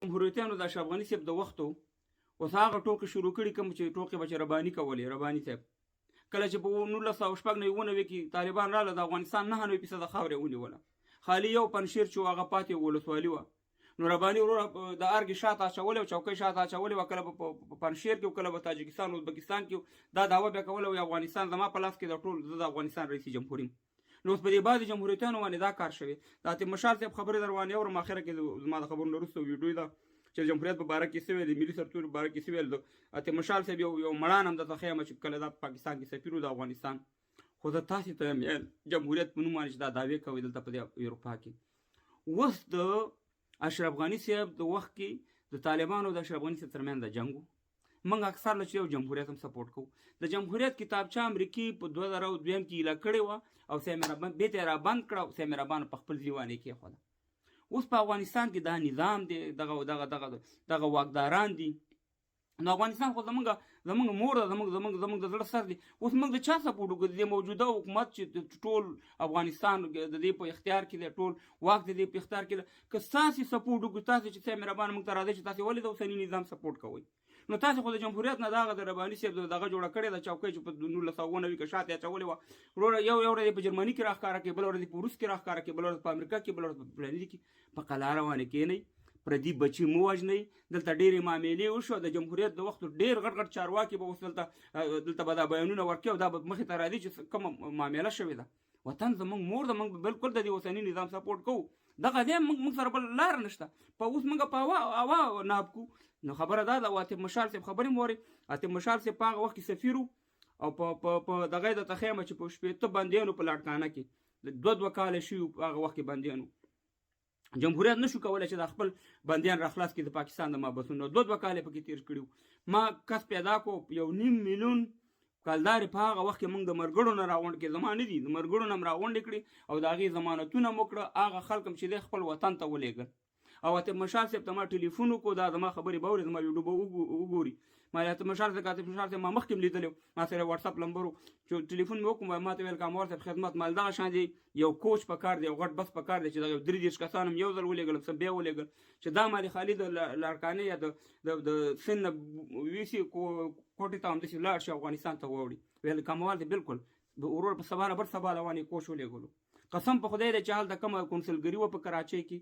جمهوریتانو د اشرف غني صاحب د وخت اوس هغه ټوکې شروع کړي کوم چې ټوکې به چې رباني کولې. رباني صاحب کله چې په 1996 کې طالبان راغله، د افغانستان 99% خاورې ونیوله، خالي یو پنجشیر چې هغه پاتې ولسوالي وه. نو رباني وروره د ارګ شاته اچولې او چوکۍ شاته اچولې وه، کله به په پنجشیر کې، کله به تاجکستان، ازبکستان کې دا دعوه بیا کوله، وایي افغانستان زما په لاس کې ده، ټول زه د افغانستان رئیس جمهور یم. نو اوس په دې بعضې جمهوریتانو باندې دا کار شوی. د عاطف مشال صاحب خبرې در باندې اورم، اخره کې زما د خبرو نه وروسته ویډیو ده چې جمهوریت په باره کې څه ویل، ملي سرتور په باره کې څه ویل. د عاطف مشال صاحب یو مړان هم درته ښیم چې کله دا پاکستان کې سفیر و د افغانستان. خو زه تاسې ته وایم جمهوریت په نوم باندې چې دا دعوې کوئ دلته په دې اروپا کې، اوس د اشرف غني صاحب د وخت کې د طالبانو د اشرف غني صاحب ترمنځ د جنګ و. موږ اکثر له چې یو جمهوریت هم سپورټ کوو. د جمهوریت کتابچه امریکې په 2002 کې ایله کړې وه او سیمرابان بیرته یې رابند کړه او سیمرابان په خپل ځای باندې کېښوده. اوس په افغانستان کې دا نظام دی، دغه دغه دغه دغه واکداران دي. نو افغانستان خو زمونږ مور ده، زمونږ د زړه سر دی. اوس موږ د چا سپورټ وکړو؟ د دې موجوده حکومت چې ټول افغانستان د دې په اختیار کې دی، ټول واک د دې په اختیار کې دی، که ستاسې سپورټ وکړو، تاسې چې صاحب مهربان موږ ته راځئ چې تاسې ولې د اوسني نظام سپورټ کوئ؟ نو تاسې خو د جمهوریت نه دغه د رباني صاحب دغه جوړه کړې ده چوکۍ چې په 1990 کې شاته اچولې وه. وروره یو ورځ په جرمني کې راښکاره کړي، بله ورځ په روس کې راښکاره کړي، بله ورځ په امریکا کې، بله ورځ په فلاني کې. په قلاره باندې کښېنئ، پردي بچي مو وژنئ. دلته ډېرې معاملې وشو د جمهوریت د وخت ډېر غټ غټ چارواکي به اوس دلته به دا بیانونه ورکوي او دا به مخې ته راځي چې کومه معامله شوې ده. وطن زمونږ مور ده، موږ بالکل د دې اوسني نظام سپورټ کوو. دغه دی موږ سره بل لار نشته. په اوس موږ په هوا ناب کو. نو خبره دا ده، عاطف مشال صاحب خبرې مو اورئ. عاطف مشال صاحب په هغه وخت کې سفیر او په دغه یې درته ښیم چې په 60 بندیانو په لاړکانه کې دوه دوه کاله شوي په هغه وخت کې بندیانو جمهوریت نشو کولای چې د خپل بندیان را خلاص کړي د پاکستان د محبسونو. دوه دوه کاله پکې تیر کړي. ما کس پیدا کو 1.5 میلیون کلدارې په هغه وخت کې موږ د مرګړو نه راغونډ کړې، زما نه دي، د مرګړو نه هم راغونډې کړې او د هغې ضمانتونه مو کړه. هغه خلک هم چې دی خپل وطن ته ولېږل. او عاطف مشال صاحب ته ما ټلیفون وکړو، دا زما خبرې به اوري، زما ویډیو به وګوري. ما عاطف مشال صاحب، عاطف مشال صاحب ما مخکې هم لیدلی، ما سره واتساپ لمبر و، چې ټلیفون مې وکړو، ما ته ویل کاموال صاحب خدمت. مال دغه شان دی یو کوچ په کار دی، یو غټ بس په کار دی چې دغه 33 کسان هم یو ځل ولېږل، څه بیا ولېږل چې دا مالي خالي د لاړکانې یا د سند نه ویسي کوټې ته همداسې لاړ شي افغانستان ته واوړي. ویل کاموال دی بالکل ورور په سبا نه بل سبا روان یې کوچ ولېږلو. قسم په خدای دی چې هلته کومه کونسلګري وه په کراچۍ کې،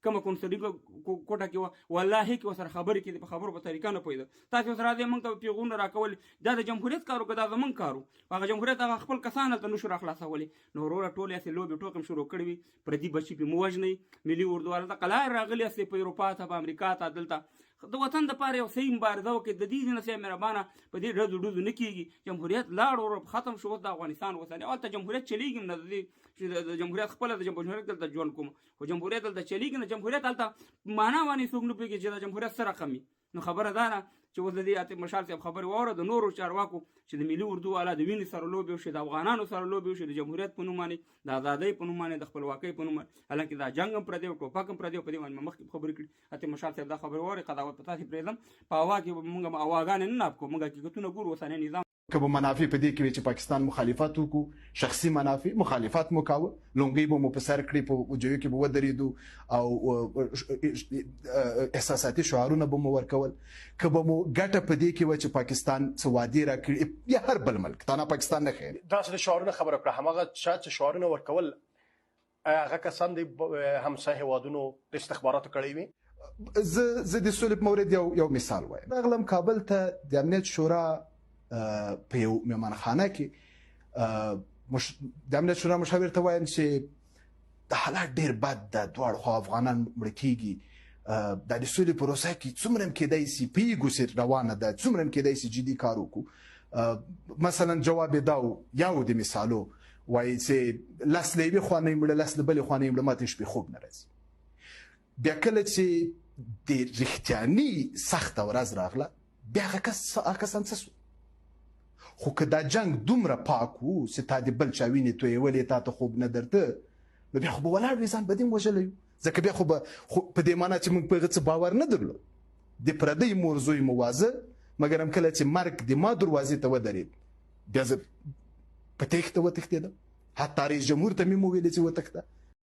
کومه کونسلري کوټه کې وه، والله کې ورسره خبرې کېدې، په خبرو په طریقه نه پوهېده. تاسې اوس راځئ موږ ته پیغورونه راکول، دا د جمهوریت کار و که دا زموږ کار و؟ هغه جمهوریت هغه خپل کسان هلته نشو راخلاصولی. نو وروره ټول هسې لوبې ټوکې هم شروع کړې وي، پردي بچي پې مو وژنئ. ملي اردو هلته قلار راغلي هسې په اروپا ته، په امریکا ته، دلته د وطن دپاره یو صحیح مبارزه وکړي. د دې ځای نه صاحب مهربانه په دې ډزو ډزو نه کېږي. جمهوریت لاړ ورور، ختم شو. اوس د افغانستان اوسنی هلته جمهوریت چلېږي هم نه. د دې چې د جمهوریت خپله د جمهوریت دلته ژوند کوم، خو جمهوریت دلته چلېږي نه. جمهوریت هلته معنا باندې څوک نه پوهېږي چې دا جمهوریت څه رقم وي. نو خبره دا ده چې اوس د دې عاطف مشال صاحب خبرې واوره، د نورو چارواکو چې د ملي اردو والا د وینې سره لوبې وشي، د افغانانو سره لوبې وشي، د جمهوریت په نوم باندې، د ازادۍ په نوم باندې، د خپلواکۍ په نوم باندې، حالانکه دا جنګ هم پردی او ټوپک هم پردی، په دې باندې مخکې خبرې کړي. عاطف مشال صاحب دا خبرې واورې، قضاوت په تاسې پرېږدم. په هوا کې موږ هواګانې نه ناب کوو، موږ حقیقتونه ګورو. اوسنی نظام که به منافع په دې کې وي چې پاکستان مخالفت وکړو، شخصي منافع، مخالفت مو کاوه، لونګۍ به مو په سر کړې، په وجیو کې به ودرېدو او احساساتي شعارونه به مو ورکول. که به مو ګټه په دې کې وه چې پاکستان څه وعدې راکړي یا هر بل ملک، تا نه پاکستان نه ښیې. داسې د شعارونه خبره کړه، هماغه چا چې شعارونه ورکول هغه کسان د همسایه هیوادونو د استخباراتو کړی وي. زه د سولې په مورد یو مثال وایم. راغلم کابل ته، د امنیت شورا په یو مهمانخانه کې د امنیت شورا مشاور ته وایم چې د حالات ډیر بد ده، دواړو خوا افغانان مړه کیږي، دا د سولې پروسه کې څومره هم کېدای سي پیږو چې روانه ده، څومره هم کېدای سي جدي کار وکړو. مثلا جواب یې دا و، یو د مثالو وایي چې لس له یوې خوا نه مړه، لس له بلې خوا نه مړه، ماته شپې خوب نه راځي. بیا کله چې د رښتیاني سخته ورځ راغله، بیا هغه کسان څه سو؟ خو که دا جنګ دومره پاک وو چې تا د بل چا وینې تویولې، تا ته خوب نه درته، نو بیا خو به ولاړ وې، ځان به دې هم وژلی وو. ځکه بیا خو به په دې معنا چې موږ په هغه څه باور نه درلود. د پردۍ مور زوی مو وازه، مګر هم کله چې مرګ د ما دروازې ته ودرېد، بیا زه په تېښته وتښتېدم. حتی رئیس جمهور ته مې مو ویلې چې وتښته.